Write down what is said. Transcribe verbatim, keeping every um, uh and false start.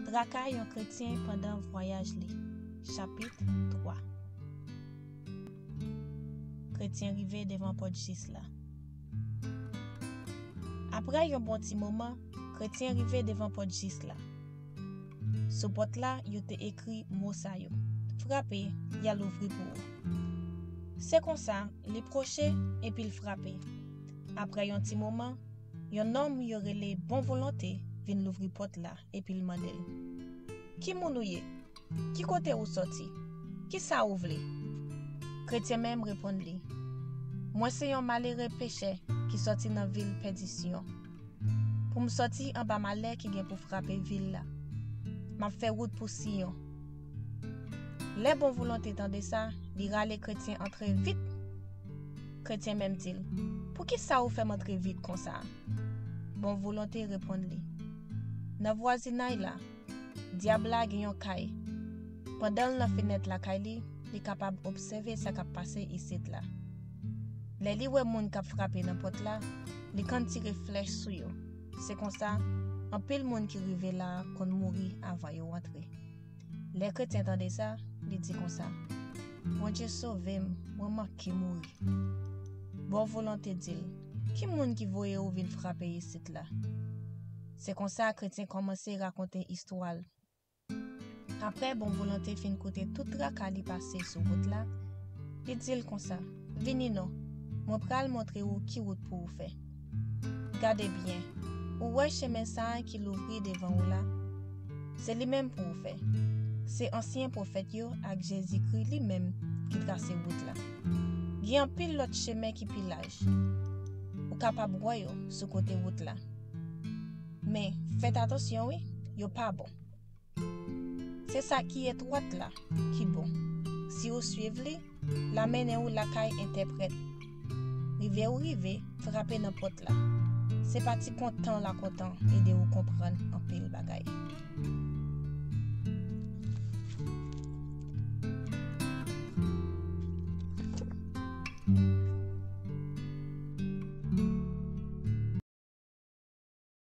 Traka yon kretyen pandan vwayaj li. Chapit twa. Kretyen rive devan pòt jis la. Apre yon bon ti moman, kretyen rive devan pòt jis la. Sou pòt la, yo te ekri mo sa yo: "Frape, y a louvri pou ou." Se konsa, li pwoche epi l frape. Apre yon ti moman, yon nonm yo rele Bon Volonte vin louvri pòt la epi l mande l: "Ki moun ou ye? Ki kote ou sòti? Ki sa ou vle?" Kretyen menm reponn li: "Mwen se yon malere pechè ki sòti nan vil pèdisyon. Pou m sòti anba malè ki gen pou frape vil la, m ap fè wout pou Siyon." Lè Bon Volonte tande sa, li rale kretyen antre vit. Kretyen menm di l: "Poukisa ou fè m antre vit konsa?" Bon Volonte reponn li: "Nan vwazinay la, dyab la gen yon kay. Pandan l nan fenèt lakay li, li kapab obsève sa k ap pase isit la. Lè li wè moun k ap frape nan pòt la, li konn tire flèch sou yo. Se konsa, anpil moun ki rive la a konn mouri avan yo antre." Lè kretyen tande sa, li di konsa: "Bondye sove m, mwen manke mouri." Bon Volonte di l: "Ki moun ki voye ou vin frape isit la?" Se konsa kretyen kòmanse rakonte istwa l. Apre Bon Volonte fin koute tout traka li pase sou wout la, li di l konsa: "Vini non, mwen pral montre ou ki wout pou ou fè. Gade byen, ou wè chemen sa a ki louvri devan ou la? Se li menm pou ou fè. Se ansyen pwofèt yo ak Jezikri li menm ki trase wout la. Gen anpil lòt chemen ki pi laj. Ou kapab wè yo sou kote wout la. Men, fèt atansyon wi, yo pa bon. Se sa ki etwat la ki bon. Si ou swiv li, l a mennen ou lakay entèprèt. Rive ou rive, frape nan pòt la. Se pa ti kontan l a kontan ede ou konprann anpil bagay."